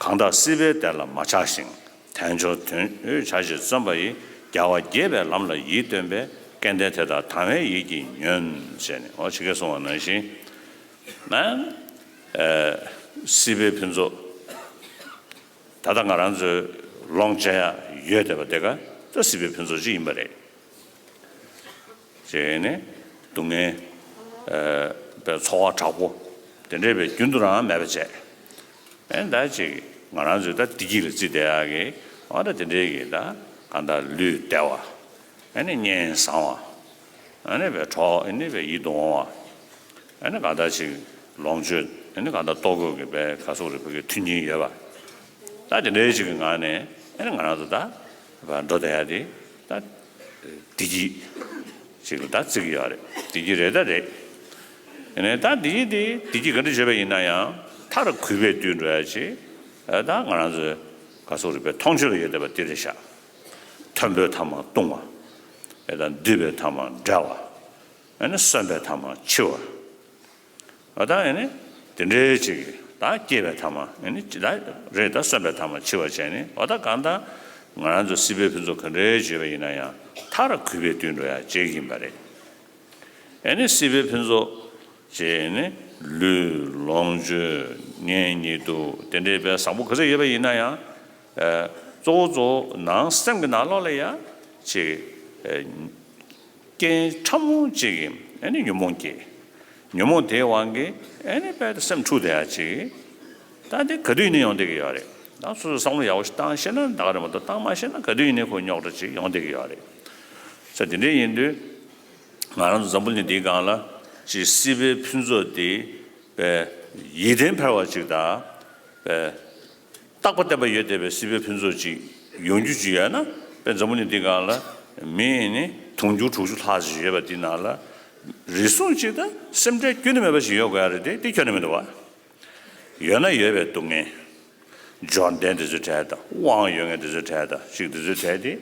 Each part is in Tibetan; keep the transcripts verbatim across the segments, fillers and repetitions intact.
གང་དག་སྲིད་པའི་བདེ་ལ་མ་ཆགས་ཤིང་། དལ་འབྱོར་དོན་ཡོད་བྱ་ཕྱིར་བརྩོན་པ་ཡིས། རྒྱལ་བ་དགྱེས་པའི་ལམ་ལ་ཡིད་རྟོན་པའི། སྐལ་ལྡན་དེ་དག་དང་བའི་ཡིད་ཀྱིས་ཉོན། ཞེས་ནས་འོ་ཇི་སྐད་གསུངས་པ་ནང་བཞིན་ན། ཨ་སྲིད་པའི་ཕུན་ཚོགས་ད་ལྟ་ང་རང་ཚོའི་ལོངས་སྤྱད་ཡ་ཡོད་བསྡད་པ་དེ་ག་ད་སྲིད་པའི་ཕུན་ཚོགས་ཅིག་ཡིན་པ་རེད། ཅེས་ནས་སྡུག་བསྔལ་པའི་ཚོར་བ་དྲག་པོ་དེ་འདྲའི་བའི་རྒྱུན་དུ་རང་མེད་པ་བྱས། ཨེ་ད་ཅིག་ང་རང་ཚོས་ད་བདེ་སྐྱིད་ལ་བརྩིས་བསྡད་ཡག་གི་འོ་ད་དེ་འདྲའི་གི་ད་གང་ལྟར་ལུས་བདེ་བ། ཨ་ནི་གཉེན་བཟང་བ། ཨ་ནི་བའི་གྲོགས་ཨ་ནི་བའི་ཡིད་དུ་འོང་བ། ཨ་ནི་གང་ལྟར་ཅིག་ལོངས་སྤྱོད་ཨ་ནི་གང་ལྟར་ལྟོ་གོས་ཀྱི་བའི་ག་སོགས་རེ་བོད་ཀྱི་མཐུན་རྐྱེན་ཡོད་པ། ད་དེ་འདྲའི་ཅིག་གི་ངང་ནས་ཨ་ནི་ང་རང་ཚོ་ད་འགྲོ་བསྡད་ཡ་དེ་ད་བདེ་སྐྱིད་ཅིག་ལ་ད་བརྩི་གི་ཡོད་རེད། བདེ་སྐྱིད་རེད་ད་རེད། ཡིན་ནའི་ད་བདེ་སྐྱིད་དེ་བདེ་སྐྱིད་ག་འདྲ་བརྗོད་པ་ཡིན་ན་ཡང་མཐར་གུས་པས་བཏུད་འགྲོ་ཡ་ཅིག་ད་ང་རང་ཚོའི་ག་སོགས་རེ་བའི་མཐོང་ཆོས་ལ་ཡོད་བསྡད་པ་དེ་རེད་ཤག་མཐོན་པོའི་མཐའ་མ་ལྟུང་བ། ཨེ་ད་འདུས་པའི་མཐའ་མ་བྲལ་བ། ཨ་ནི་གསོན་པའི་མཐའ་མ་འཆི་བ། ཨ་ད་ཨ་ནི་དེ་འདྲའི་ཅིག་ད་སྐྱེས་པའི་མཐའ་མ་ཨ་ནི་ད་རེད་ད་གསོན་པའི་མཐའ་མ་འཆི་བ་བྱས་ནས་འོ་ད་གང་ལྟར་ང་རང་ཚོ་སྲིད་པའི་ཕུན་ཚོགས་ག་འདྲའི་བརྗོད་པ་ཡིན་ན་ཡང་མཐར་གུས་པས་བཏུད་འགྲོ་ཡ་ཅིག་ཡིན་པ་རེད། ཨ་ནི་སྲིད་པའི་ཕུན་ཚོགས་ཅེས་ནི་ལུས་ལོངས་སྤྱོད་གཉེན་ཉེ་དུ་དེ་འདྲའི་བའི་བཟང་པོ་ག་ཚོད་ཡོད་པ་ཡིན་ན་ཡང་གཙོ་བོ་གཙོ་བོ་ནང་སེམས་ཀྱི་ནང་ལོགས་ལ་ཡ་ཅིག་རྐྱེན་ཕྲ་མོ་གཅིག་གིས་ཨ་ནི་ཉོན་མོངས་སྐྱེ། ཉོན་མོངས་དེའི་དབང་གིས་ཨ་ནི་དཔལ་དུ་སེམས་འཁྲུག་བསྡད་ཡ་ཅིག་ད་འདི་ག་དུས་ཡིན་ནའི་ཡོང་བསྡད་ཀྱི་ཡོད་རེད། ད་སོ་སོས་བསམ་བློ་ཡག་པོ་ཞིག་བཏང་ཤེས་ན་ད་ག་རེད་མ་གཏོགས་བཏང་མ་ཤེས་ན་ག་དུས་ཡིན་ནའི་ཁོ་རྙོག་དྲ་ཅིག་ཡོང་བསྡད་ཀྱི་ཡོད་རེད། ས་དེ་འདྲ་ཡིན་དུས་ང་རང་ཚོ་འཛམ་བུ་གླིང་འདིའི་སྒང་ལ་ཅིག་སྲིད་པའི་ཕུན་ཚོགས་འདི་པའི་ཡིད་བརྟན་འཕེར་བ་ཅིག་དང་པའི་རྟག་པ་བརྟན་པ་ཡོད་བསྡད་པའི་སྲིད་པའི་ཕུན་ཚོགས་ཅིག་ཡོང་རྒྱུ་ཅིག་ཡོད་ན་དཔེ་འཛམ་བུ་གླིང་འདི་སྒང་ལ་མི་ནི་དུང་ཕྱུར་དྲུག་ཅུ་ལྷག་ཅིག་ཡོད་པ་འདི་ནང་ལ་རེ་ཟུང་ཅིག་ད་སེམས་ཁྲལ་ཁྱོན་ནས་མེད་པ་ཞིག་ཡོད་དགོས་ཡ་རེད་དེ་དེ་ཁྱོན་ནས་མི་འདུག་བ། ཡོད་ན་ཡོད་པའི་སྡུག་བསྔལ། འབྱོར་ལྡན་དེ་ཚོའི་གྲས་དང་དབང་ཡོད་མཁན་དེ་ཚོའི་གྲས་དང་ཅིག་དེ་ཚོའི་གྲས་དེ་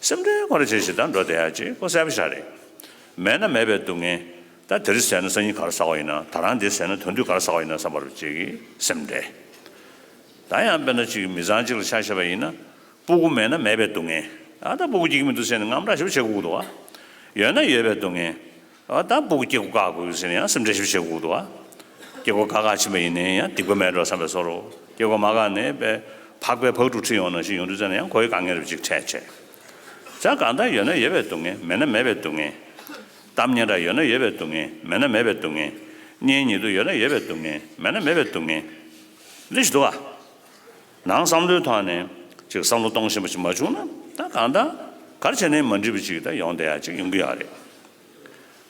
སེམས་ཁྲལ་ཁོ་ར་བྱེད་ཞིག་ད་འགྲོ་བསྡད་ཡ་ཅིག་ཁོ་གསལ་པོ་ཤ་རེད། མེད་ན་མེད་པའི་སྡུག་བསྔལ། ད་དེ་རིང་ཟས་ན་སང་ཉིན་ག་རེ་ཟ་བ་ཡིན་ན་ད་རང་འདི་ཟས་ན་ད་དུང་ག་རེ་ཟ་བ་ཡིན་ན་བསམ་པ་རུ་ཅིག་གི་སེམས་ཁྲལ། ད་ཡང་དཔེར་ན་ཅིག་མི་ཚང་གཅིག་ལ་ཆ་བཞག་པ་ཡིན་ན། སྤུ་གུ་མེད་ན་མེད་པའི་སྡུག་བསྔལ། ཨ་ད་སྤུ་གུ་སྐྱེ་གི་མི་འདུག་ཟེར་ནས་དངངས་སྐྲག་ཞེ་པོ་བྱེད་དགོས་ཀྱི་འདུག་བ། ཡོད་ན་ཡོད་པའི་སྡུག་བསྔལ། ཨ་ད་སྤུ་གུ་སྐྱེ་སྒོ་བཀག་དགོས་ཟེར་ནས་ཡང་སེམས་ཁྲལ་ཞེ་པོ་བྱེད་དགོས་ཀྱི་འདུག་བ། སྐྱེ་སྒོ་བཀག་བཀག་ཕྱིན་པ་ཡིན་ནའི་ཡང་སྡིག་པ་མེད་འགྲོ་བསམ་པའི་བཟོ་འདྲ། སྐྱེ་སྒོ་མ་བཀག་ནས་པའི་ཕག་པའི་ཕག་ཕྲུག་ཁྲིད་ཡོང་ནང་བཞིན་ཡོང་དུས་ཙམ་ནས་ཡང་ཁོ་ཡི་དཀའ་ངལ་རེ་ཅིག་འཕྲད་བྱས། ད་གང་ལྟར་ཡོད་ན་ཡོད་པའི་སྡུག་བསྔལ་མེད་ན་མེད་པའི་སྡུག་བསྔལ། གཏམ་སྙན་གྲགས་ཡོད་ན་ཡོད་པའི་སྡུག་བསྔལ་མེད་ན་མེད་པའི་སྡུག་བསྔལ། གཉེན་ཉེ་དུ་ཡོད་ན་ཡོད་པའི་སྡུག་བསྔལ་མེད་ན་མེད་པའི་སྡུག་བསྔལ། འདི་ཞིག་འདུག་ག་ནང་བསམ་བློའི་ཐོག་ནས་ཅིག་བསམ་བློ་གཏོང་ཤེས་པ་ཞིག་མ་བྱུང་ན་ད་གང་ལྟར་ག་རེ་བྱས་ནའི་མ་འགྲིག་པ་ཅིག་ད་ཡོང་བསྡད་ཡ་ཅིག་ཡོང་གི་ཡོད་རེད།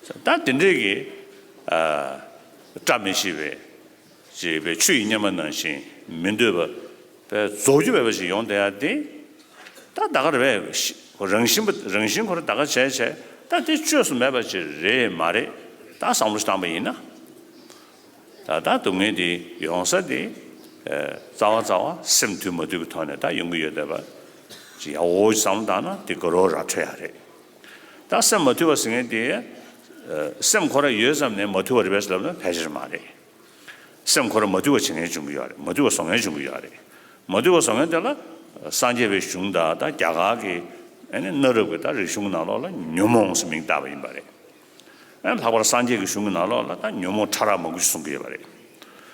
ད་དེ་འདྲས་ཀྱི་ཨ་བཀྲ་མི་ཤིས་པའི་ཅེས་པའི་ཆུ་ཡི་གཉེར་མ་ནང་བཞིན་མི་འདོད་པ་པའི་རྫོགས་རྒྱུ་མེད་པ་ཞིག་ཡོང་བསྡད་ཡ་དེ་ད་ད་ག་རེ་བས་རང་བཞིན་པ་རང་བཞིན་ཁོ་རང་ད་ག་བྱས་བྱས་ད་དེ་བཅོས་སུ་མེད་པ་ཅིག་རེད་མ་རེད། ད་བསམ་བློ་ཞིག་བཏང་པ་ཡིན་ན། ད་ལྟ་སྡུག་བསྔལ་འདི་ཡོང་ས་དེ་ཨ་རྩ་བ་རྩ་བ་སེམས་དུལ་མ་དུལ་གྱི་ཐོག་ནས་ད་ཡོང་གི་ཡོད་བསྡད་པ་ཅིག་ཡག་པོ་ཅིག་བསམ་བློ་བཏང་ན་དེ་དགའ་རབ་ར་འཕྲོད་ཡག་རེད། ད་སེམས་མ་དུལ་བ་ཟེར་མཁན་དེ་ཨ་སེམས་ཁོ་རང་ཡོད་ཙམ་ནས་མ་དུལ་བ་རེད་པས་ལབ་ན་ཕལ་ཆེར་མ་རེད། སེམས་ཁོ་རང་མ་དུལ་བ་བྱེད་མཁན་བྱུང་གི་ཡོད་རེད། མ་དུལ་བ་བཟོ་མཁན་བྱུང་གི་ཡོད་རེད། མ་དུལ་བ་བཟོ་མཁན་དེ་ལ་སངས་རྒྱས་པའི་གཞུང་དང་ད་རྒྱ་གར་གྱི་ཨ་ནི་གནའ་རབས་ཀྱི་ད་རིག་གཞུང་ནང་ལོགས་ལ་ཉོན་མོངས་ཟེར་མིང་བཏགས་པ་ཡིན་པ་རེད། ཨ་ལྷག་པར་སངས་རྒྱས་ཀྱི་གཞུང་གི་ནང་ལོགས་ལ་ད་ཉོན་མོངས་ཕྲ་རགས་མང་པོ་ཞིག་གསུང་གི་ཡོད་པ་རེད།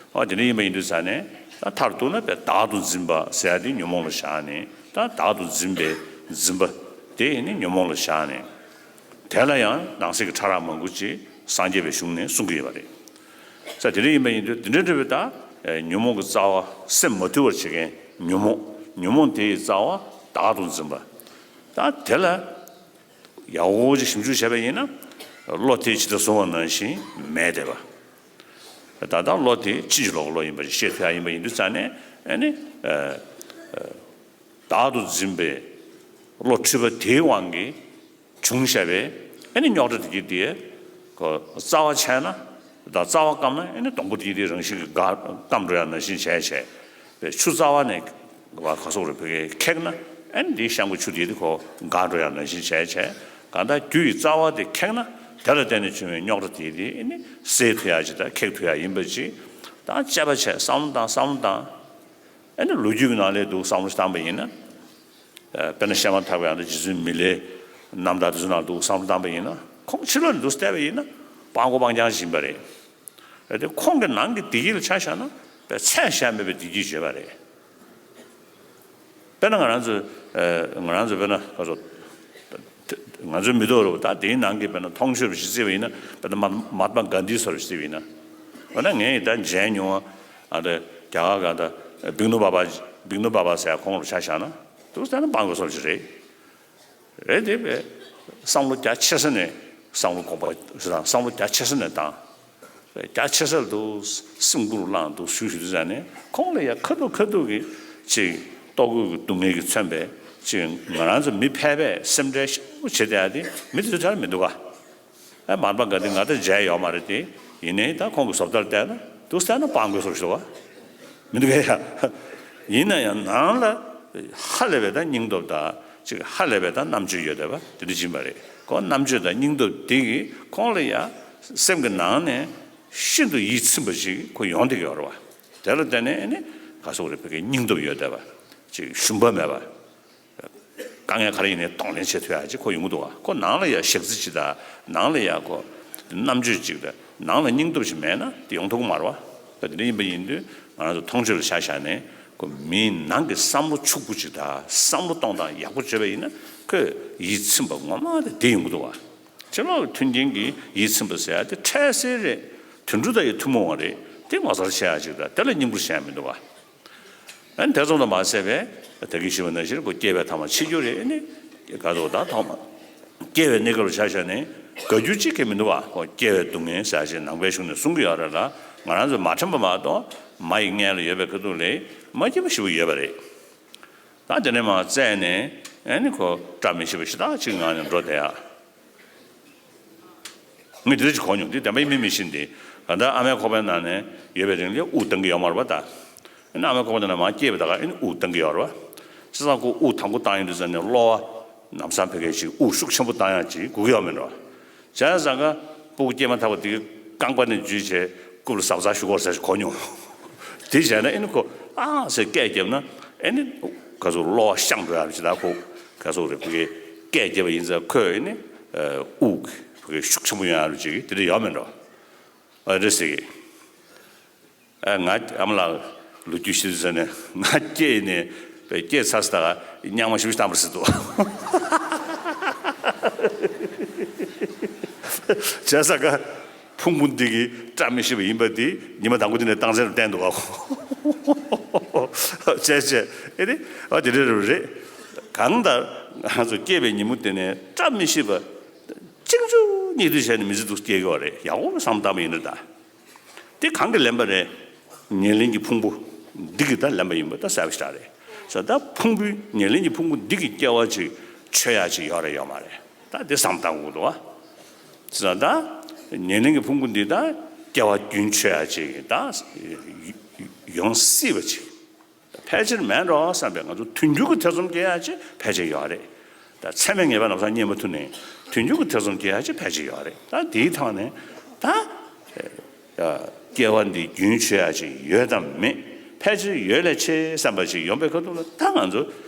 ཨ་དེ་འདྲ་ཡིན་པ་ཡིན་དུས་ཙང་ནས་ད་མཐར་གཏུགས་ན་དཔེ་བདག་ཏུ་འཛིན་པ་ཟེར་ཡ་དེ་ཉོན་མོངས་ལ་བཞག་ནས་ད་བདག་ཏུ་འཛིན་པའི་འཛིན་པ་དེ་ནི་ཉོན་མོངས་ལ་བཞག་ནས། དེ་ལ་ཡང་ནང་གསེས་ཀྱི་ཕྲ་རགས་མང་པོ་ཅིག་སངས་རྒྱས་པའི་གཞུང་ནས་གསུང་གི་ཡོད་པ་རེད། ས་དེ་འདྲ་ཡིན་པ་ཡིན་དུས་དེ་འདྲ་འདྲ་བའི་ད་ཉོན་མོངས་ཀྱི་རྩ་བ་སེམས་མ་དུལ་བར་བྱེད་མཁན་ཉོན་མོངས་ཉོན་མོངས་དེ་ཡི་རྩ་བ་བདག་ཏུ་འཛིན་པ། ད་དེ་ལ། ཡག་པོ་ཅིག་ཞིབ་འཇུག་བྱས་པ་ཡིན་ན། བློ་དེ་ཇི་ལྟར་བཟུང་བ་ནང་བཞིན་མེད་བསྡད་པ། ད་ལྟ་བློ་དེ་ཕྱིན་ཅི་ལོག་གི་བློ་ཡིན་པ་ཞིག་ཤེས་ཐུབ་ཡ་ཡིན་པ་ཡིན་དུས་ཙང་ནས་ཨ་ནི། ཨ་ཨ་བདག་ཏུ་འཛིན་པའི་བློ་འཁྲུལ་པ་དེའི་དབང་གིས་བྱུང་བཞག་པའི་ཨ་ནི་རྙོག་དྲ་དེ་གྱིས་དེ་ཁོ་རྩ་བ་ཆད་ན་དང་རྩ་བ་སྐམ་ན་ཨ་ནི་སྡོང་པོ་དེ་གྱིས་དེ་རང་བཞིན་གྱིས་འགག་སྐམ་འགྲོ་ཡ་ནང་བཞིན་བྱས་བྱས་པའི་ཆུ་རྩ་བ་ནས། བ་ག་སོགས་རེ་བོད་སྐད་ཁེགས་ན་ཨ་ནི་འདིའི་བཤང་གི་ཆུ་དེ་དེ་ཁོ་འགག་འགྲོ་ཡ་ནང་བཞིན་བྱས་བྱས་གང་ལྟར་རྒྱུ་ཡི་རྩ་བ་དེ་ཁེགས་ན་དེ་ལ་བརྟེན་ནས་བྱུང་བའི་རྙོག་དྲ་དེ་དེ་ཨ་ནི་སེལ་ཐུབ་ཡ་ཅིག་དང་ཁེགས་ཐུབ་ཡ་ཡིན་པ་ཅིག་དང་དཔྱད་པ་བྱས་བསམ་བློ་བཏང་བསམ་བློ་བཏང་ ཨ་ནི་ལོ་རྒྱུས་ཀྱི་ནང་ལ་འདུག་བསམ་བློ་བཏང་པ་ཡིན་ན། ཨ་དཔེར་ན་བཤད་མ་ཐག་པའི་ཨ་ནི་རྗེ་བཙུན་མི་ལའི་རྣམ་ཐར་དེ་ཚོ་ནང་འདུག་བསམ་བློ་བཏང་པ་ཡིན་ན། ཁོང་ཕྱི་ལོགས་ནས་འདུག་བལྟས་པ་ཡིན་ན་སྤྲང་པོ་སྤྲང་རྐྱང་ཞིག་ཡིན་པ་རེད། ཨ་དེ་ཁོང་གི་ནང་གི་བདེ་སྐྱིད་ལ་ཆ་བཞག་ན་དཔེ་ཚད་གཞལ་མེད་པའི་བདེ་སྐྱིད་ཡོད་པ་རེད། དཔེར་ན་ང་རང་ཚོ། ཨ་ང་རང་ཚོ་དཔེར་ན་ག་ཚོད། ང་ཚོའི་མི་ཐོག་རུ་ད་དེའི་ནང་གི་དཔེར་ན་མཐོང་ཆོས་རུ་ཞིག་བརྩིས་པ་ཡིན་ན། དཔེར་ན་མ་མ་ཧཱ་ཏ་མ་གྷན་དྷི་སོགས་རུ་ཞིག་བརྩིས་པ་ཡིན་ན། འོ་ན་ངས་ད་མཇལ་མྱོང་བ། ཨ་ད་རྒྱ་གར་ག་ད་བིག་ནུ་བྷ་བ། བིག་ནུ་བྷ་བ་ཟེར་ཁོང་རུ་ཆ་བཞག་ན་འདུག་ཟེར་ན་སྤྲང་པོ་སོགས་ཞིག་རེད། རེད་དེ་བས། བསམ་བློ་རྒྱ་ཆེ་ས་ནས་བསམ་བློ་གོང་འཕེལ་ཞུ་དང་། བསམ་བློ་རྒྱ་ཆེ་ས་ནས་བཏང་། རྒྱ་ཆེ་ས་ལ་འདུག་སེམས་ཁུར་བླངས་འདུག་ཞུ་ཞུ་དུས་ཙང་ནས་ཁོང་ལ་ཡ་ཁ་ཐུག་ཁ་ཐུག་གི་ཅིག་ལྟོ་གོས་ཀྱི་སྡུག་བསྔལ་གྱིས་མཚོན་པའི་ཅིག་ང་རང་ཚོ་མི་ཕལ་པས་སེམས་ཁྲལ་ཞེ་པོ་བྱེད་བསྡད་ཡ་དེ་མི་དེ་ཚོ་ཐད་ལ་མི་འདུག་ག་ཨ་མ་ཧཱ་ཏ་མ་གྷན་དྷི་ང་ད་མཇལ་ཡོད་མ་རེད་དེ། ཡིན་ནའི་ད་ཁོང་གི་བཟོ་ལྟ་ལ་བལྟས་ན་འདུག་ཟེར་ན་སྤྲང་པོ་སོགས་ཞིག་འདུག་ག་མི་འདུག་གས་ཡ། ཡིན་ན་ཡང་ནང་ལ་ཧ་ལས་པའི་ད་སྙིང་སྟོབས་དང་ཅིག་ཧ་ལས་པའི་ད་རྣམ་དཔྱོད་ཡོད་བསྡད་པ་དེ་འདྲ་ཅིག་ཡིན་པ་རེད། ཁོ་རྣམ་དཔྱོད་དང་སྙིང་སྟོབས་དེ་གིས་ཁོང་ལ་ཡ་སེམས་ཀྱི་ནང་ནས་ཤིན་ཏུ་ཡིད་ཚིམ་པ་ཅིག་ཁོ་ཡོང་བསྡད་ཀྱི་ཡོད་རེད་བ། དེ་ལ་བརྟེན་ནས་ཨ་ནི་ག་སོགས་རེད། བོད་སྐད་སྙིང་སྟོབས་ཡོད་བསྡད་པ་ཅིག་ཞུམ་པ་མེད་པ། དཀའ་ངལ་ག་རེ་ཡིན་ནའི་གདོང་ལེན་བྱེད་ཐུབ་ཡ་ཅིག་ཁོ་ཡོང་གི་འདུག་ག་ཁོ་ནང་ལ་ཡ་ཞག་རྩི་ཅིག་དང་། ནང་ལ་ཡ་ཁོ་རྣམ་དཔྱོད་ཅིག་དང་། ནང་ལ་སྙིང་སྟོབས་ཅིག་མེད་ན་དེ་ཡོང་ཐུབ་ཀྱི་མ་རེད་བ། ད་དེ་འདྲ་ཡིན་པ་ཡིན་དུས་ང་རང་ཚོ་མཐོང་ཆོས་ལ་ཆ་བཞག་ནས་ཁོ་མིའི་ནང་གི་བསམ་བློ་ཕྱུག་པོ་ཅིག་དང་བསམ་བློ་གཏོང་སྟངས་ཡག་པོ་བྱས་པ་ཡིན་ན་ཁོས་ཡིད་ཚིམ་པ་ངོ་མ་དེ་དེ་ཡོང་གི་འདུག་བ། ཕྱི་ལོགས་ལ་མཐུན་རྐྱེན་གྱིས་ཡིད་ཚིམ་པ་ཟེར་ཡ་དེ་འཕྲལ་སེལ་རེད། དུད་འགྲོ་དང་ཡང་ཐུན་མོང་བ་རེད། དེ་ངོ་མཚར་ཆེ་ཡ་ཅིག་དང་དེ་ལ་སྙིང་པོར་བྱས་ཡ་མི་འདུག་བ། ཨ་ནི་དེ་ཙམ་དུ་མ་ཟད་པས་ད་གིན་ཞུས་པ་ནང་བཞིན་ཁོ་སྐྱེ་བའི་ཐ་མ་འཆི་རྒྱུ་རེད། ཨ་ནི་ག་ཚོད་ད་ཐོག་མ་སྐྱེ་བའི་གནས་སྐབས་ལ་ཆ་བཞག་ནས་དགའ་རྒྱུ་གཅིག་ཀྱང་མི་འདུག་བ། ཁོ་སྐྱེ་བའི་སྡུག་བསྔལ་ཟེར་ཞིག་ནང་པའི་གཞུང་ནས་གསུང་གི་ཡོད་རེད་ལ། ང་རང་ཚོས་མ་དྲན་པ་མ་གཏོགས་མ་ཡི་མངལ་ལ་ཡོད་པའི་ཁ་ཐུག་ལ་མ་སྐྱིད་པ་ཞེ་པོ་ཡོད་པ་རེད། ད་དེ་ནས་མར་བཙས་ནས་ཨ་ནི་ཁོ་བཀྲ་མི་ཤིས་པ་ཞེ་དྲག་ཅིག་ངང་ནས་འགྲོ་བསྡད་ཡ། ངས་འདི་འདྲ་ཅིག་གོ་མྱོང་། འདི་བདེན་པ་ཡིན་མིན་མི་ཤེས་འདི། གང་ལྟར་ཨ་མའི་ཁོག་པའི་ནང་ནས་ཡོད་པའི་རིང་ལ་དབུགས་གཏོང་གི་ཡོད་མ་རེད་པ་ད། ཨ་ནི་ཨ་མའི་ཁོག་པའི་ནང་ནས་མར་སྐྱེས་པའི་ད་ག་ཨ་ནི་དབུགས་གཏོང་གི་ཡོད་རེད་པ། བྱས་ཙང་ཁོ་དབུགས་དང་པོ་བཏང་ཡོང་དུས་ཙམ་ནས་གློ་བ་ལམ་སང་ཕ་གི་ཅིག་དབུགས་ཤུགས་ཆེན་པོ་བཏང་ཡག་ཅིག་དགོས་ཀྱི་ཡོད་མེད་རེད་པ། བྱས་ཙང་ཀ་སྤུ་གུ་སྐྱེས་མ་ཐག་པ་དེ་རྐང་པ་ནས་འཇུས་བྱས་རྐུབ་ལ་གཟབ་གཟབ་ཞུ་དགོས་ཟེར་གོ་མྱོང་། དེ་བྱས་ན་ཨ་ནི་ཁོ་ཨང་ཟེར་སྐད་བརྒྱབ་ན་ཨ་ནི་ག་ཚོད་གློ་བ་བཤང་འགྲོ་ཡག་རེད་ཅིག་ད་ཁོ་ག་ཚོད་རེད་ཕ་གི་སྐད་བརྒྱབ་པ་ཡིན་ཙང་ཁོས་ཨ་ནི་དབུགས་ཕ་གི་ཤུགས་ཆེན་པོ་ཡོང་ཡག་རེད་ཅིག་དེ་འདྲ་ཡོད་མེད་འགྲོ། ཨ་རེད་ཟེར་གི། ཨ་ང་ཨ་མ་ལགས་ལོ་རྒྱུས་ཤིག་ཟེར་ནས་ང་སྐྱེས་ནས་སྐྱེས་ཚར་ས་ད་ག་སྙང་མ་ཞིབ་ཞིབ་བཏང་པ་ཟེར་འདུག། བྱས་ཙང་ཀ་ཕུང་པོ་འདི་གི་བཀྲ་མི་ཤིས་པ་ཡིན་པ་འདི་ཉི་མ་དང་པོ་འདི་ནས་རྟགས་མཚན་རུ་བསྟན་འདུག་ག་བྱས་བྱས་ཨེ་རེད། ཨ་དེ་འདྲ་རེད། གང་ལྟར་ང་ཚོ་སྐྱེས་པའི་ཉིན་མོ་དེ་ནས་བཀྲ་མི་ཤིས་པ་གཅིག་མཇུག་གཉིས་མཐུད་བྱས་ནས་མི་ཚེ་འདུག་སྐྱེལ་གི་ཡོད་རེད། ཡག་པོ་བསམ་བཏང་བ་ཡིན་ན་ད། དེ་གང་གིས་ལེན་པ་རེད། ཉེར་ལེན་གྱི་ཕུང་པོ་འདི་གིས་ད་ལེན་པ་ཡིན་པ་ད་གསལ་པོ་ཞེ་དྲག་རེད། ས་ད་ཕུང་པོའི་ཉེར་ལེན་གྱི་ཕུང་པོ་འདི་གི་སྐྱེ་བ་ཅིག་ཆོད་ཡག་ཅིག་ཡོད་རེད་ཡོད་མ་རེད། ད་དེ་བསམ་བཏང་དགོས་འདུག་བ། ས་ད་ཉེར་ལེན་གྱི་ཕུང་པོ་འདི་ད་སྐྱེ་བ་རྒྱུན་ཆོད་ཡག་ཅིག་ད་ཡོང་སྲིད་པ་ཅིག་ཕལ་ཆེར་མེད་འགྲོ་བསམ་པའི་ང་ཚོ་དུས་འགྱུར་གྱི་ཐེ་ཚོམ་སྐྱེ་ཡག་ཅིག་ཕལ་ཆེར་ཡོད་རེད། ད་ཚད་མའི་ངེས་པ་ལམ་སང་རྙེད་མ་ཐུབ་ནའི་དུས་འགྱུར་གྱི་ཐེ་ཚོམ་སྐྱེ་ཡག་ཅིག་ཕལ་ཆེར་ཡོད་རེད། ད་དེའི་ཐོག་ནས་ད་སྐྱེ་བ་འདི་རྒྱུན་ཆད་ཡག་ཅིག་ཡོད་དམ་མེད། ཕལ་ཆེར་ཡོད་ལས་ཆེ་བསམ་པ་ཅིག་ཡོང་པའི་ཁ་ཐུག་ལ་ད་ང་ཚོ་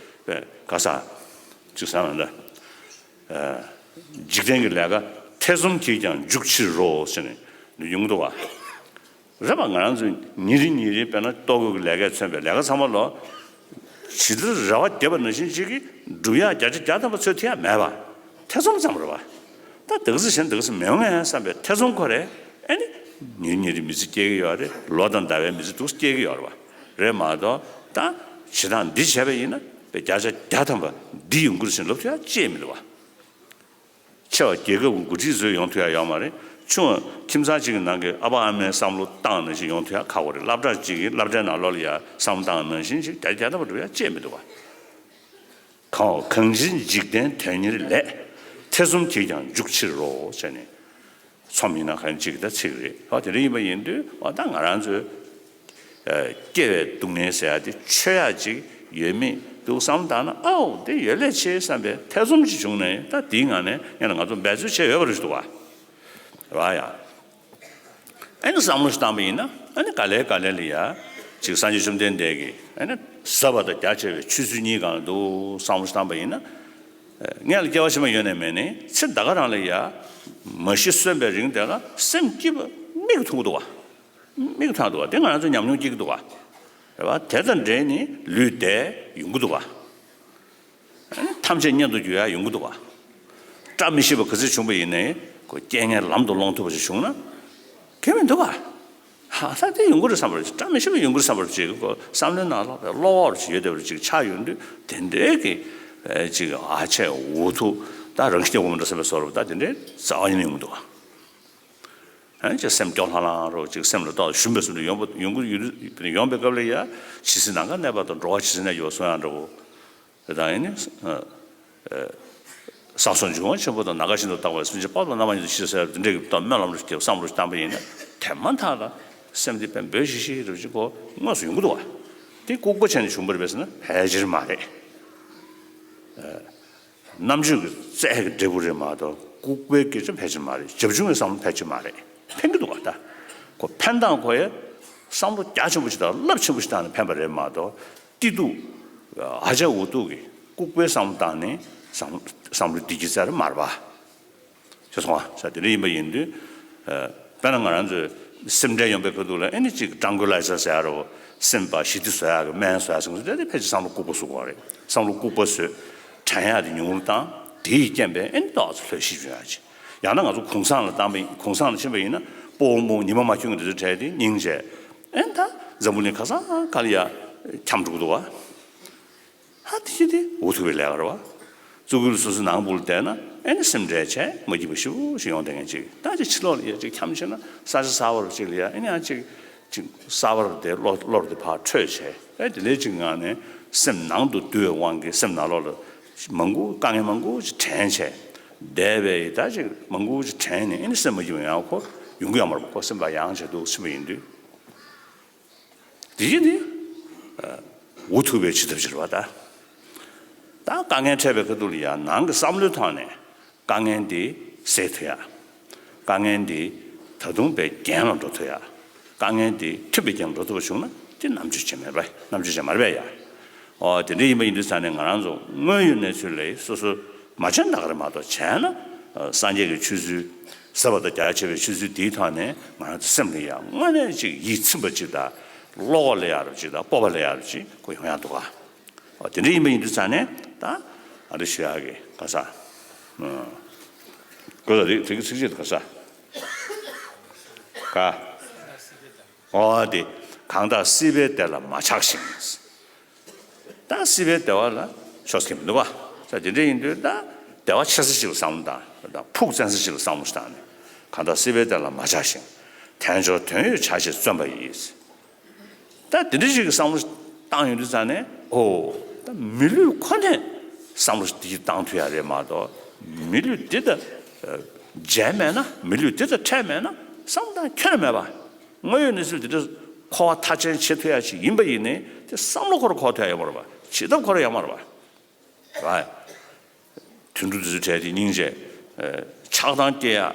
ག་ས་ཅིག་བསམ་ན་འཇིག་རྟེན་གྱི་ལས་ཀ་ཐེ་ཚོམ་གྱིས་ཀྱང་མཇུག་ཕྱིར་རོ་ཟེར་ནས་ཡོང་གི་འདུག་བ། རེད་པ། ང་རང་ཚོ་ཉིན་རེ་ཉིན་རེ་དཔེར་ན་ལྟོ་གོས་ཀྱི་ལས་ཀས་མཚོན་པའི་ལས་ཀ་ཚང་མ་ལོ་ཇི་ལྟར་རེ་བ་བརྒྱབ་པ་ནང་བཞིན་ཅིག་གིས་འགྲུབ་ཡག་བརྒྱ་ཆ་བརྒྱ་ཐམ་པ་འཚོལ་ཐུབ་ཡག་མེད་པ། ཐེ་ཚོམ་ཙམ་རེད་པ། ད་དེ་ག་ཚོད་བྱས་ན་དེ་ག་ཚོད་མི་ཡོང་ངས་བསམ་པའི་ཐེ་ཚོམ་ཁོ་རེ་ཨེ་ནི་ཉིན་རེ་ཉིན་རེ་མི་ཚེ་སྐྱེལ་གྱི་ཡོད་རེད། ལོ་དང་ཟླ་བའི་མི་ཚེ་འདུག་སྐྱེལ་གྱི་ཡོད་རེད་པ། རེད་མ་གཏོགས་ད་བྱེད་སྟངས་འདི་བྱས་པ་ཡིན་ན་བརྒྱ་ཆ་བརྒྱ་ཐམ་པ་འདི་ཡོང་གི་རེད་ཟེར་ལབ་ཐུབ་ཡག་ཅི་ཡང་མི་འདུག་པ། ཆེ་བ་རྒྱལ་ཁབ་ཀྱི་འགོ་ཁྲིད་ཚོས་ཡོང་ཐུབ་ཡག་ཡོད་མ་རེད། ཆུང་བ་ཁྱིམ་ཚང་གཅིག་གི་ནང་གི་ཨ་ཕ་ཨ་མའི་བསམ་བློ་བཏང་ནང་བཞིན་ཡོང་ཐུབ་ཡག་ཁག་པོ་རེད། སློབ་གྲྭ་གཅིག་གི་སློབ་གྲྭའི་ནང་ལོགས་ལ་ཡ་བསམ་བློ་བཏང་ནང་བཞིན་ཞིག་བརྒྱ་ཆ་བརྒྱ་ཐམ་པ་འགྲུབ་ཡག་ཅི་ཡང་མི་འདུག་པ། གང་གང་ཕྱིར་འཇིག་རྟེན་དོན་གཉེར་ལས། ཐེ་ཚོམ་གྱིས་ཀྱང་མཇུག་ཕྱིར་རོ་ཟེར་ནས། ཚོམ་ཡིན་ན་གང་ཅིག་གི་ད་ཚིག་རེད། ཨ་དེ་འདྲ་ཡིན་པ་ཡིན་དུས་ཨ་ད་ང་རང་ཚོའི་ཨ་སྐྱེ་བའི་སྡུག་བསྔལ་ཟེར་ཡག་དེ་ཆོད་ཡག་ཅིག་ཡོད་མེད་འདུག་བསམ་བཏང་ན། ཨའོ་དེ་ཡོད་ལས་ཆེ་བསམ་པའི་ཐེ་ཚོམ་ཅིག་བྱུང་ནས་ད་དེའི་ངང་ནས་ཡང་ན་ང་ཚོ་འབད་རྩོལ་བྱས་ཡོད་པ་རེད་འདུག་བ། རེད་བ་ཡ། ཨ་ནི་བསམ་བློ་ཞིག་བཏང་པ་ཡིན་ན་ཨ་ནི་ག་ལེ་ག་ལེ་ལ་ཡ་ཅིག་སངས་རྒྱས་བཅོམ་ལྡན་འདས་ཀྱིས་ཨ་ནི་ ཟབ་པ་དང་རྒྱ་ཆེ་བའི་ཆོས་ཚུལ་གཉིས་སྒང་ལ་འདུག་བསམ་བློ་བཏང་པ་ཡིན་ན། སྔོན་ལ་སྐྱེ་བ་ཕྱི་མ་ཡོད་ནའི་མེད་ནའི་ཚེ་འདི་ག་རང་ལ་ཡ། མ་ཤི་གསོན་པའི་རིང་དེ་ལ་སེམས་སྐྱིད་པ་མིག་གིས་མཐོང་གི་འདུག་བ། མིག་གིས་མཐོང་འདུག་བ། དེ་ང་རང་ཚོ་ཉམས་མྱོང་སྐྱེ་གི་འདུག་བ། རེད་བ། དེ་དང་འབྲེལ་ནས་ལུས་བདེ་ཡོང་གི་འདུག་བ། ཐམས་ཅད་གཉེན་དུ་འགྱུར་ཡ་ཡོང་གི་འདུག་བ། བཀྲ་མི་ཤིས་པ་ག་ཚོད་བྱུང་བ་ཡིན་ནའི་ཁོ་རྐྱེན་ངན་ལམ་དུ་སློང་ཐུབ་པ་ཞིག་བྱུང་ན་གལ་མི་འདུག་བ། ཧ་ད་དེ་ཡོང་གི་རེད་བསམ་པ་རེད། བཀྲ་མི་ཤིས་པ་ཡོང་གི་རེད་བསམ་པ་རེད་ཅིག་ཁོ་བསམ་བློའི་ནང་ལོག་པའི་བློ་ཁོག་ཅིག་ཡོད་བསྡད་པ་ཅིག་ཆགས་ཡོང་དུས་དེ་འདྲའི་གི་ཅིག་ཨ་ཆད་འུ་ཐུག་ད་རང་སྐྱོ་བོ་མི་འདྲ་བསམ་པའི་བཟོ་འདྲ་ད་དེ་འདྲའི་རྩ་བ་ཉིད་ནས་ཡོང་གི་འདུག་བ། ཨ་ནི་ཅིག་སེམས་སྐྱོ་ལྷང་ལྷང་རོ་ཅིག་སེམས་ལ་ཏོག་ཞུམ་པའི་བཟོ་འདྲ་ཡོང་པ་ཡོང་གི་ཡོད་དུས་ཡོང་པའི་སྐབས་ལ་ཡ་ཇི་སྲིད་ནམ་མཁའ་གནས་པ་དང་འགྲོ་བ་ཇི་སྲིད་གནས་ཀྱི་བ་གསུང་ཡང་འདྲ་བོ། དེ་དང་ཡིན་ནི། བསགས་སོགས་འབྱུང་བ་ཆེན་པོ་དང་ནམ་མཁའ་བཞིན་དུ་རྟག་པར་སེམས་ཅན་དཔག་ཏུ་མེད་པ་ཉིད་དུ་ཤི་ཟེར་བ་འདི་འདྲའི་གི་ཏོག་སྨོན་ལམ་རེ་བསམ་བློ་ཞིག་བཏང་པ་ཡིན་ན་དེ་མ་ཐག་ལ་སེམས་འདི་དཔེ་འབོལ་ཞིག་ཞིག་རེ་ཅིག་གོ་དངོས་སུ་ཡོང་གི་འདུག་བ། དེ་ལྐུགས་པ་བྱས་ནས་བྱུང་བ་རེད་པས་ཟེར་ན་ཕལ་ཆེར་མ་རེད། རྣམ་དཔྱོད་ཀྱི་རྩལ་གྱི་འབྲས་བུ་རེད་མ་གཏོགས་ལྐུགས་པའི་སྐད་ཆ་ཕལ་ཆེར་མ་རེད། བྱབ་ཆུང་གི་བསམ་བློ་ཕལ་ཆེར་མ་རེད། ཕན་གྱི་འདུག་བ་ད། ཁོ་ཕན་སྟངས་ཁོ་ཡ་བསམ་བློ་རྒྱ་ཆེན་པོ་ཞིག་དང་རླབས་ཆེན་པོ་ཞིག་བཏང་ནས་ཕན་པ་རེད་མ་གཏོགས་ཏི་ཏུ་ཨ་ཅག་འུ་ཐུག་གི་ལྐུགས་པའི་བསམ་བློ་བཏང་ནས་བསམ་བསམ་བློ་བདེ་སྐྱིད་ཟེར་མ་རེད་པ། ཤེས་སོང་ང་། ས་དེ་འདྲ་ཡིན་པ་ཡིན་དུས། དཔེར་ན་ང་རང་ཚོའི་སེམས་ཁྲལ་ཡོང་པའི་ཁ་ཐུག་ལ་ཨེ་ནི་ཅིག་ཀྲང་ཀུ་ལའི་ཛར་ཟེར་ཡ་རོ། སེམས་པ་ཞི་བདེ་བཟོ་ཡ་གི་སྨན་བཟོ་ཡ་ཟེར་མཁན་དེ་ཕལ་ཆེར་བསམ་བློ་ལྐུགས་པ་བཟོ་དགོས་རེད། བསམ་བློ་ལྐུགས་པ་བཟོས། དྲན་ཡ་དེ་ཉུང་རུ་བཏང་། དེ་ཡི་རྐྱེན་པས་ཨེ་ནི་ཏོག་ཙམ་ལྷོད་ཤིག་བྱུང་ཡ་ཅིག་ཡང་ན་ང་ཚོ་གུང་སེང་ལ་བཏང་པ་ཡིན། གུང་སེང་ལ་ཕྱིན་པ་ཡིན་ན་སྤོ་བོ་མོ་ཉི་མ་མ་ཁྱོད་ཀྱི་དེ་ཚོ་བྲལ་ཏེ་སྙིང་རྗེ། ཨེ་ད་འཛམ་བུ་གླིང་ག་ས་ག་ལ་ཡ་འཁྱམས་འགྲོ་གི་འདུག་བ། ཧ་དེ་ཤི་དེ་འུ་ཐུག་པའི་ལས་ཀ་རེད་བ། གཙུག་གུ་ལ་སོ་སོའི་ནང་སྦུག་ལ་བསྡད་ན་ཨེ་ནི་སེམས་ཁྲལ་བྱས་མ་སྐྱིད་པ་ཞེ་པོ་ཞིག་ཡོང་བསྡད་མཁན་ཅིག་ད་ཅིག་ཕྱི་ལོགས་ལ་ཡ་ཅིག་འཁྱམས་ཕྱིན་ན་ས་ཆ་གསར་པ་རུ་ཅིག་ལ་ཡ་ཨེ་ནི་ཡང་ཅིག་ཅིག་གསར་པ་རུ་དེ་བློ་བློ་རུ་དེ་ཕར་འཕྲོས་བྱས་ཨེ་དེ་ལས་ཅིག་ངང་ནས་སེམས་ནང་དུ་འདུ་བའི་དབང་གིས་སེམས་ནང་ལོགས་ལ་མང་པོ་དཀའ་ངལ་མང་པོ་ཅིག་དྲན་བྱས་བསྡད་པའི་ད་ཅིག་མང་པོ་ཅིག་དྲན་ནས་ཨེ་ནི་སེམས་མ་སྐྱིད་པ་ཡང་ཁོ་ཡོང་གི་ཡོད་མ་རེད་པ། ཁོ་སེམས་པ་ཡང་བྱས་འདུག་ཕྱིན་པ་ཡིན་དུས། དེ་བཞིན་དུ། འུ་ཐུག་པའི་བྱེད་ཐབས་ཅིག་རེད་བ་ད། ད་དཀའ་ངལ་འཕྲད་པའི་ཁ་ཐུག་ལ་ཡང་ནང་གི་བསམ་བློའི་ཐོག་ནས་དཀའ་ངལ་འདི་སེལ་ཐུབ་ཡ། དཀའ་ངལ་འདི་ད་དུང་པའི་རྒྱན་ལ་འགྲོ་ཐུབ་ཡ། དཀའ་ངལ་འདི་ཐུབ་པའི་རྒྱན་ལ་འགྲོ་ཐུབ་པ་བྱུང་ན་དེ་རྣམ་དཔྱོད་ཅན་མ་རེད་པས། རྣམ་དཔྱོད་ཅན་མ་རེད་པས་ཡ། ཨོ་དེ་འདྲ་ཡིན་པ་ཡིན་དུས་ཙང་ནས་ང་རང་ཚོ་དངོས་ཡོད་གནས་ཚུལ་ལ་སོ་སོ་མ་བྱས་ན་ད་ག་རེད་མ་གཏོགས་བྱས་ན་སངས་རྒྱས་ཀྱི་ཆོས་ཚུལ་ཟབ་པ་དང་རྒྱ་ཆེ་བའི་ཆོས་ཚུལ་འདིའི་ཐོག་ནས་ང་རང་ཚོ་སེམས་ལ་ཡང་དངོས་གནས་ཅིག་ཡིད་ཚིམ་པ་ཅིག་དང་བློ་ཁོག་སླེབས་ཡག་རུ་ཅིག་དང་སྤོབས་པ་སླེབས་ཡག་རུ་ཅིག་ཁོ་ཡོང་ཡག་འདུག་ག་ཨོ་དེ་འདྲ་ཡིན་པ་ཡིན་དུས་ཙང་ནས་ད་ཨ་རི་ཞུ་ཡག་གི་ག་ས་ག་ས་རེད་དེ་གི་ཚིགས་བཅད་དུ་ག་ས་ག་ཨོ་དེ་གང་དག་སྲིད་པའི་བདེ་ལ་མ་ཆགས་ཤིང་། ད་སྲིད་པའི་བདེ་བ་ལ་ཆོག་ཟེར་གྱི་མི་འདུག་བ། ད་དེ་འདྲ་ཡིན་དུས་ད་བདེ་བ་ཆེ་ས་ཞིག་ལ་བསམ་བློ་བཏང་། ད་ཕུགས་བཙན་ས་ཞིག་ལ་བསམ་བློ་ཞིག་བཏང་ནས་གང་ལྟར་སྲིད་པའི་བདེ་ལ་མ་ཆགས་ཤིང་། དལ་འབྱོར་དོན་ཡོད་བྱ་ཕྱིར་བརྩོན་པ་ཡིས། ད་དེ་འདྲ་ཞིག་གི་བསམ་བློ་བཏང་ཡོང་དུས་ཙང་ནས་ཨོ། ད་མི་ལུས་ཁོ་ནས་བསམ་བློ་འདི་བཏང་ཐུབ་ཡ་རེད་མ་གཏོགས་མི་ལུས་འདི་ད་མཇལ་མེད་ན་མི་ལུས་འདི་ད་འཕྲད་མེད་ན་བསམ་བློ་བཏང་ཁྱོན་ནས་མེད་པ། དངོས་ཡོད་གནས་ཚུལ་འདི་འདྲ་འཁོར་བ་མཐའ་ཅན་བྱེད་ཐུབ་ཡ་ཞིག་ཡིན་པ་ཡིན་ནའི་དེ་བསམ་བློ་ཁོ་རང་འཁོར་ཐུབ་ཡ་ཡོད་མ་རེད་པ། བྱེད་ཐབས་ཁོ་རང་ཡོད་མ་རེད་པ། རེད། དུད་འགྲོ་འདི་ཚོ་བྲལ་ཏེ་སྙིང་རྗེ། ཆགས་སྡང་སྐྱེ་ཡ།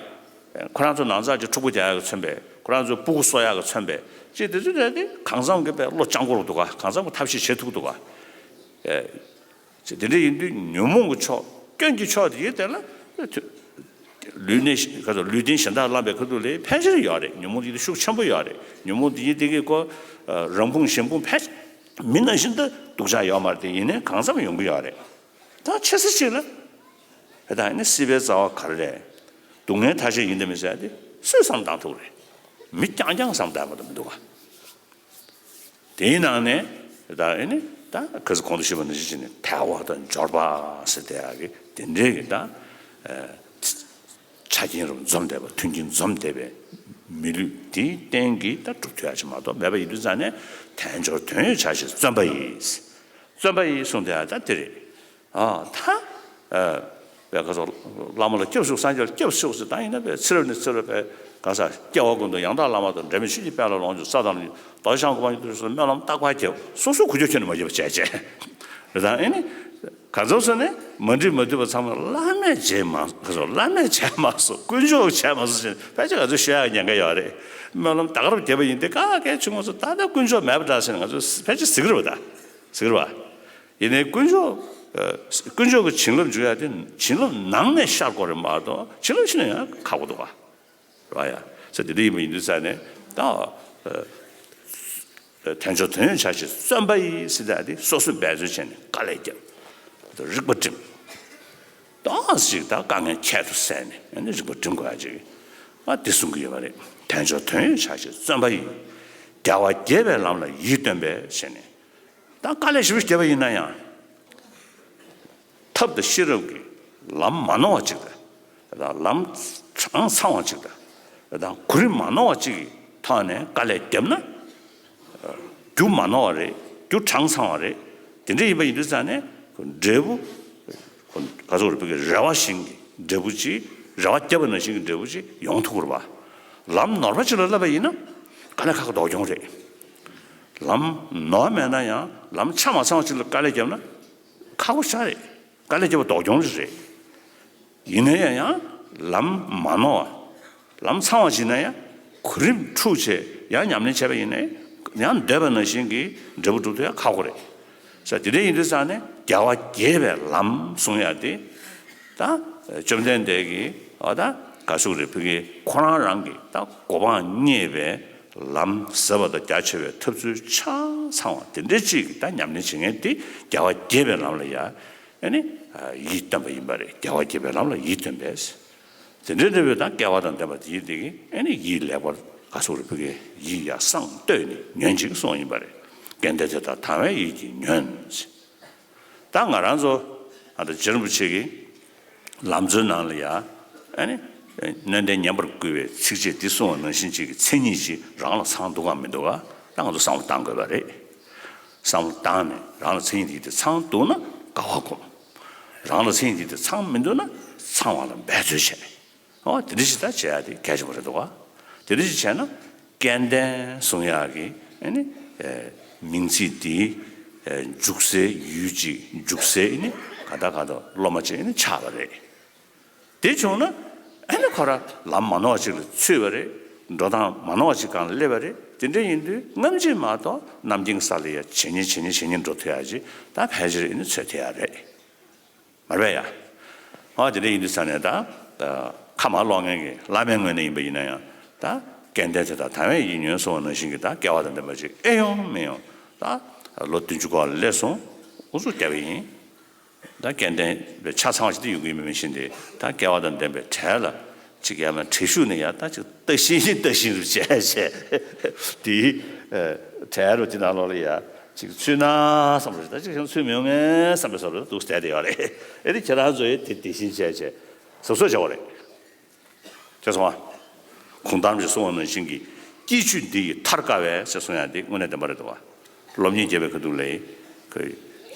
ཁོ་རང་ཚོ་ནང་ཚགས་ཀྱི་འཁྲུག་པ་རྒྱག་ཡ་གི་མཚོན་པས་ཁོ་རང་ཚོ་སྤུ་གུ་གསོ་ཡ་གི་མཚོན་པས་ཅེས་དེ་ཚོ་བྲལ་ཏེ་གང་འཚམ་གྱི་པའི་བློ་སྤྱང་པོ་རུ་འདུག་ག་གང་འཚམ་གྱི་ཐབས་ཤེས་བྱེད་ཐུབ་འདུག་ག་ཅེས་དེ་འདྲ་ཡིན་དུས་ཉོན་མོངས་ཀྱི་ཕྱོགས་སྐྱོན་གྱི་ཕྱོགས་དེ་ཡིན་དེ་ལ། ལུས་གནས་ག་ཚོད་ལུས་རྟེན་གཞན་དག་བླངས་པའི་ཁ་ཐུག་ལས་ཕལ་ཆེར་ཡོད་རེད། ཉོན་མོངས་དེ་ཤུགས་ཆེན་པོ་ཡོད་རེད། ཉོན་མོངས་དེ་ཡིན་དེ་གི་ཀོ། རང་ཕུང་གཞན་ཕུང་ཕལ་ཆེར་མི་ནང་བཞིན་དུ་སྡུག་ཅག་ཡོད་མ་རེད། དེ་ཡིན་ནའི་གང་འཚམ་ཡོང་གི་ཡོད་རེད། ད་ཆེ་ས་ཅིག་ལ། དེ་དག་ནི་སྲིད་པའི་རྩ་བ་ག་རེ་རེད། སྡུག་བསྔལ་ཐ་ཤལ་ཡིན་དང་མིན་ཟེར་ཏེ་སུས་བསམ་བཏང་ཐུབ་རེད། མི་རྐྱང་རྐྱང་བསམ་བཏང་མ་གཏོགས་མི་འདུག་ག་དེའི་ནང་ནས་ད་ཨེ་ནི་ད་ག་ཚོད་གོང་དུ་ཞུས་པ་ནང་བཞིན་བྱས་ནས་དལ་བ་དང་འབྱོར་པ་ཟེར་དེ་ཡག་གི་དེ་འདྲའི་གི་ད། ཆ་རྐྱེན་རུ་འཛོམས་བསྡད་པ་མཐུན་རྐྱེན་འཛོམས་བསྡད་པའི་མི་ལུས་དེའི་རྟེན་གྱིས་ད་སྒྲུབ་ཐུབ་ཡ་ཅིག་མ་གཏོགས་མེད་པ་ཡིན་དུས་ཙང་ནས་དལ་འབྱོར་དོན་ཡོད་བྱ་ཕྱིར་བརྩོན་པ་ཡིས། བརྩོན་པ་ཡིས་གསུངས་དེ་ཡ་ད་དེ་རེད། ཨ་ད། པའི་ག་ཚོད་བླ་མ་ལ་སྐྱབས་ཞུགས་སངས་རྒྱས་ལ་སྐྱབས་ཞུགས་ཟེར་ད་ཡིན་ན་པའི་ཚེ་རབས་ནས་ཚེ་རབས་པའི་ག་ས་སྐྱེ་བ་ཀུན་ཏུ་ཡང་དག་བླ་མ་དང་འབྲལ་མེད་ཆོས་ཀྱི་དཔལ་ལ་ལོངས་སྤྱོད་ས་དང་རྡོ་རྗེ་འཆང་གོ་འཕང་གི་དུས་སུ་སྨོན་ལམ་རྟག་པར་བརྒྱབ། སོ་སོ་ཁུ་ཁྱོ་ཁྱོན་ནས་མ་བརྒྱབ་པ་བྱས་བྱས། རེད་ད་ཨེ་ནི། ག་ཚོད་སོང་ནས་མ་འགྲིག་མ་འཐུས་པ་ཚང་མ་བླ་མས་བྱས་མ་ག་ཚོད་བླ་མས་བྱས་མ་སོང་དཀོན་མཆོག་བྱས་མ་སོང་ཟེར་ཕལ་ཆེར་ང་ཚོས་ཤོད་ཡག་ཉེན་ཁ་ཡོད་རེད། སྨོན་ལམ་ད་ག་རང་བརྒྱབ་པ་ཡིན་ཏེ་ཀ་གའི་ཆུང་ངུ་ཚོ་ད་ལྟ་དཀོན་མཆོག་མེད་པ་འདྲ་ཟེར་ནས་ང་ཚོས་ཕལ་ཆེར་ཟེར་གི་རེད་པ་ད། ཟེར་བ། ཡིན་ནའི་དཀོན་མཆོག་ཨ། དཀོན་མཆོག་གི་བྱིན་རླབས་འཇུག་ཡ་དེ་བྱིན་རླབས་ནང་ནས་ཤར་དགོས་རེད་མ་གཏོགས་བྱིན་རླབས་ཕྱི་ནས་ཡང་ཁག་པོ་འདུག་ག་རེད་བ་ཡ། ས་དེ་འདྲ་ཡིན་པ་ཡིན་དུས་ཙང་ནས་ད་ཨ། དལ་འབྱོར་དོན་ཡོད་བྱ་ཕྱིར་བརྩོན་པ་ཡིས་ཟེར་ཡ་དེ་སོ་སོས་འབད་རྩོལ་བྱས་ནས་དཀའ་ལས་བརྒྱབ། རིག་པ་བསྒྲིམས། ཏོག་ཙམ་ཞིག་ད་དཀའ་ངལ་ཁྱད་དུ་བསད་ནས་ཨ་ནི་རིག་པ་བསྒྲིམ་དགོས་ཡ་ཅིག་ཨ་དེ་གསུང་གི་ཡོད་པ་རེད། དལ་འབྱོར་དོན་ཡོད་བྱ་ཕྱིར་བརྩོན་པ་ཡིས། རྒྱལ་བ་དགྱེས་པའི་ལམ་ལ་ཡིད་རྟོན་པས་ཟེར་ནས། ད་དཀའ་ལས་ཞེ་པོ་བརྒྱབ་པ་ཡིན་ན་ཡང་། ཐབས་དང་ཤེས་རབ་ཀྱིས་ལམ་མ་ནོར་བ་ཅིག་དང་། ལམ་གྲངས་ཚང་བ་ཅིག་དང་། གོ་རིམ་མ་ནོར་བ་ཅིག་གི་ཐོག་ནས་དཀའ་ལས་བརྒྱབ་ན། རྒྱུ་མ་ནོར་བ་རེད། རྒྱུ་གྲངས་ཚང་བ་རེད། དེ་འདྲ་ཡིན་པ་ཡིན་དུས་ཙང་ནས་འབྲས་བུ། ག་ཚོད་རེད། བོད་ཀྱི་རེ་བ་བཞིན་གྱི་འབྲས་བུ་ཅིག་རེ་བ་བརྒྱབ་པ་ནང་བཞིན་གྱི་འབྲས་བུ་ཅིག་ཡོང་ཐུབ་ཀྱི་རེད་པ། ལམ་ནོར་བ་ཅིག་ལ་བསླབ་པ་ཡིན་ན་དཀའ་ལས་ཁག་ལྡོག་གྱོང་རེད། ལམ་ནོར་མེད་ན་ཡང་ལམ་ཆ་མ་ཚང་བ་ཅིག་ལ་དཀའ་ལས་བརྒྱབ་ན་ཁག་པོ་ཞེ་དྲག་རེད། དཀའ་ལས་བརྒྱབ་པ་ལྡོག་གྱོང་རེད། ཡིན་ན་ཡང་ཡང་ལམ་མ་ནོར་བ། ལམ་ཚང་བ་ཞིག་ན་ཡང་གོ་རིམ་འཁྲུག་བྱས་ཡང་ཉམས་ལེན་བྱས་པ་ཡིན་ན་ཡང་འདོད་པ་ནང་བཞིན་གྱི་འབྲས་བུ་འགྲུབ་ཐུབ་ཡ་ཁག་པོ་རེད། ས་དེ་འདྲ་ཡིན་དུས་ཙང་ནས་རྒྱལ་བ་དགྱེས་པའི་ལམ་གསུང་ཡ་དེ། ད་བཅོམ་ལྡན་འདས་ཀྱིས་འོ་ད་ག་ཟུག་རེད། ཕ་གི་ཁོ་རང་རང་གི་ད་གོ་འཕང་བརྙེས་པའི་ལམ་ཟབ་པ་དང་རྒྱ་ཆེ་བའི་ཐབས་ཚུལ་ཆ་ཚང་བ་དེ་འདྲ་ཅིག་གི་ད་ཉམས་ལེན་བྱེད་མཁན་དེ་རྒྱལ་བ་དགྱེས་པའི་ལམ་ལ་ཡ། ཨ་ནི་ཡིད་རྟོན་པ་ཡིན་པ་རེད། རྒྱལ་བ་དགྱེས་པའི་ལམ་ལ་ཡིད་རྟོན་པས། དེ་འདྲའི་འབྲས་བུ་དང་སྐལ་བ་དང་ལྡན་པ་དེ་ཡིན་དེ་གིས་ཨ་ནི་ཡིད་ལེགས་པར་ག་ཟུག་རེད། ཕ་གི་ཡིད་ཡར་སང་བསྟོད་ནས་ཉོན་ཅིག་གསུངས་ཡིན་པ་རེད། སྐལ་ལྡན་དེ་དག་དང་བའི་ཡིད་ཀྱིས་ཉོན། ད་ང་རང་ཚོ་ཨ་ད་རྗེ་རིན་པོ་ཆེ་གིས་ལམ་གཙོའི་ནང་ལ་ཡ་ཨ་ནི་སྣོད་ལྡན་མཉམ་པར་བསྐུལ་བའི་ཚིགས་བཅད་འདི་གསུངས་པ་ནང་བཞིན་ཅིག་གི་མཚན་ཉིད་ཅིག་རང་ལ་ཚང་འདུག་གམ་མི་འདུག་ག་ད་ང་ཚོ་བསམ་བློ་བཏང་དགོས་པ་རེད། བསམ་བློ་བཏང་ནས་རང་ལ་མཚན་ཉིད་འདི་དེ་ཚང་འདུག་ན་དགའ་བ་སྒོམ། རང་ལ་མཚན་ཉིད་འདི་དེ་ཚང་མི་འདུག་ན་ཚང་བ་ལ་འབད་རྩོལ་བྱས། ཨོ་དེ་འདྲ་ཞིག་ད་བྱེད་ཡ་དེ་གལ་ཆེན་པོ་རེད་འདུག་ག་དེ་འདྲ་ཞིག་བྱས་ན་སྐལ་ལྡན་གསུང་ཡག་གི་ཨ་ནི་མིང་ཚིག་འདིའི་འཇུག་སའི་ཡུལ་གཅིག་འཇུག་སའི་ཨ་ནི་ག་ད་ག་ད་སློབ་མ་གཅིག་ཨ་ནི་ཆགས་པ་རེད། དེ་བྱུང་ན་ཨ་ནི་ཁོ་རང་ལམ་མ་ནོར་བ་ཅིག་ལ་ཚུད་པ་རེད། འགྲོ་སྟངས་མ་ནོར་བ་ཅིག་སྒང་ལ་སླེབས་པ་རེད། དེ་འདྲ་ཡིན་དུས་སྔ་ཕྱི་མ་གཏོགས་ནམ་རྒྱུན་ས་ལ་ཡ་ཇེ་ཉེ་ཇེ་ཉེ་ཇེ་ཉེ་འགྲོ་ཐུབ་ཡ་ཅིག་ད་ཕལ་ཆེར་ཨ་ནི་ཚོད་ཐིག་ཡ་རེད། མ་རེད་ཡ། ཨ་དེ་འདྲ་ཡིན་དུས་ས་ནས་ད་ཁ་མ་ཀློག་མཁན་གྱི་བླ་མའི་ངོས་ནས་ཡིན་པ་ཡིན་ན་ཡང་ད་སྐལ་ལྡན་དེ་དག་དང་བའི་ཡིད་ཉོན་གསུངས་པ་ནང་བཞིན་གྱི་ད་སྐལ་བ་དང་ལྡན་པ་ཅིག་ཨེ་ཡོང་མི་ཡོང་ད་ལོ་བདུན་ཅུ་སྐོར་ལ་སླེབས་སོང་། ཨུ་ཚུགས་རྒྱབ་པ་ཡིན། ད་སྐལ་ལྡན་པའི་ཆ་ཚང་བ་ཞིག་ཏུ་ཡོང་གི་ཡིན་པ་མིན་ཞིན་ཏེ་ད་སྐལ་བ་དང་ལྡན་པའི་གྲལ་ལ་ཅིག་ཡར་མར་གྲལ་ཞུགས་ནས་ཡར་ད་ཅིག་ལྟ་བཞིན་ལྟ་བཞིན་རུ་བྱས་བྱས་དེའི་གྲལ་རུ་དེ་ནང་ལོགས་ལ་ཡར་ཅིག་ཚུད་ན་བསམ་པ་རེད། ད་ཅིག་ཀྱང་ཚུད་མི་ཡོང་ངས་བསམ་པའི་བཟོ་འདྲ་འདུག་བསྡད་བསྡད་ཡོད་རེད། ཨེ་རེད། ཁྱེད་རང་ཚོ་ཡི་དེ་དེ་བཞིན་བྱས་བྱས་གཟབ་གཟབ་བྱ་བ་རེད། ཅེས་གསུངས་པ། གུང་ཐང་ཞེས་གསུངས་པ་ནང་བཞིན་གྱི་སྐྱིད་ཆུ་འདི་ཡིས་ཐར་དཀའ་བས་ཞེས་གསུངས་ཡ་འདི་དངོས་གནས་བདེན་པ་རེད་འདུག་བ། སློབ་གཉེར་བརྒྱབ་པའི་ཁ་ཐུག་ལ་ཡི་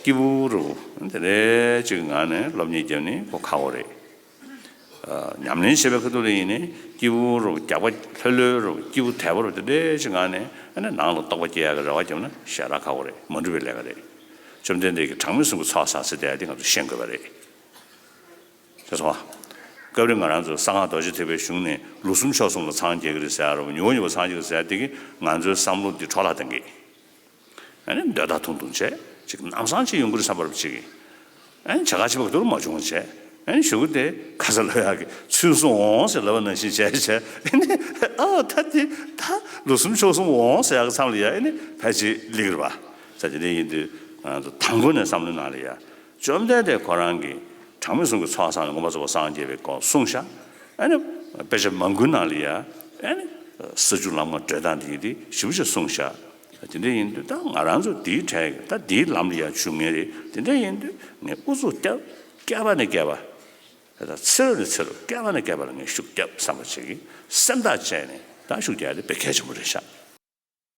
སྐྱིད་པོ་རུ་དེ་རེད་ཅིག་ངང་ནས་སློབ་གཉེར་བརྒྱབ་ནི་ཁོ་ཁག་པོ་རེད། ཉམས་ལེན་བྱེད་པའི་ཁ་ཐུག་ལ་ཡིན་ནི་སྐྱིད་པོ་རུ་རྒྱགས་པ་ལྷོད་ལྷོད་རུ་སྐྱིད་པོ་དལ་པོ་རུ་དེ་འདྲས་ཅིག་ངང་ནས་ཨ་ནི་ནང་ལ་རྟོགས་པ་སྐྱེ་ཡག་གི་རེ་བ་བརྒྱབ་ན་ཞེ་དྲག་ཁག་པོ་རེད། མ་འགྲུབ་པའི་ལས་ཀ་རེད། བཅོམ་ལྡན་འདས་ཀྱིས་གྲངས་མེད་གསུམ་གྱི་ཚོགས་བསགས་ཟེར་དེ་ཡ་དེ་ང་ཚོ་ཤེས་དགོས་པ་རེད། ཅེས་གསུངས་པ། སྐབས་རེ་ང་རང་ཚོ་གསང་སྔགས་རྡོ་རྗེ་ཐེག་པའི་གཞུང་ནས་ལུགས་གསུམ་ཕྱོགས་གསུམ་ལ་འཚང་རྒྱ་གི་རེད་ཟེར་ཡ་རུ་ཉུང་ཉུང་འཚང་རྒྱ་གི་ཟེར་ཡ་དེ་གིས་ང་ཚོའི་བསམ་བློ་འདི་འཕྲོ་བརླག་བཏང་གི། ཨ་ནི་འདོད་ཐག་ཐུང་ཐུང་བྱས་ཅིག་ལམ་སང་ཅིག་ཡོང་གི་རེད་བསམ་པ་རུ་ཅིག་ཨ་ནི་བྱ་དགའ་ཆེ་བ་ག་དུར་མ་བྱུང་བྱས། ཨ་ནི་གཞུག་གུ་དེ་ཁ་ས་ལབ་ཡག་གི་ཚུལ་སོང་འོང་ཟེར་ལབ་པ་ནང་བཞིན་བྱས་བྱས། ཨ་ནི་ཨ་ད་དེ་ད་ལུགས་གསུམ་ཕྱོགས་གསུམ་འོང་ཟེར་ཡག་གི་མཚམས་ལ་ཡ་ཨ་ནི་ཕལ་ཆེར་སླེབས་ཀྱི་རེད་པ། ས་དེ་འདྲ་ཡིན་དུས་ང་ཚོ་དང་པོ་ནས་བསམ་བློའི་ནང་ལ་ཡ། བཅོམ་ལྡན་འདས་ཁོ་རང་གིས་གྲངས་མེད་གསུམ་གྱི་ཚོགས་བསགས་ནས་མངོན་པར་རྫོགས་པར་སངས་རྒྱས་པའི་སྐོར་གསུངས་ཤག་ཨ་ནི་དཔེ་ཆ་མང་པོའི་ནང་ལ་ཡ་ཨ་ནི་ས་བཅུ་ལམ་ལྔ་བགྲོད་སྟངས་དེ་ཡིན་དེ་ཞིབ་ཅིག་གསུངས་ཤག་དེ་འདྲ་ཡིན་དུས་ད་ང་རང་ཚོ་དེའི་གྲས་ད་དེའི་ལམ་ལ་ཡ་འཇུག་ངེས་རེད། དེ་འདྲ་ཡིན་དུས་ངས་ཨུ་ཚུགས་བརྒྱབ། བསྐལ་པ་ནས་བསྐལ་པ། ད་ཚེ་རབས་ནས་ཚེ་རབས་བསྐལ་པ་ནས་བསྐལ་པ་ལ་ངས་ཤུགས་བརྒྱབ་བསམ་པ་ཅིག་གིས་སེམས་ཐག་བཅད་ནས་ད་ཤུགས་རྒྱག་ཡ་དེ་དཔེ་གལ་ཆེན་པོ་རེད་ཤག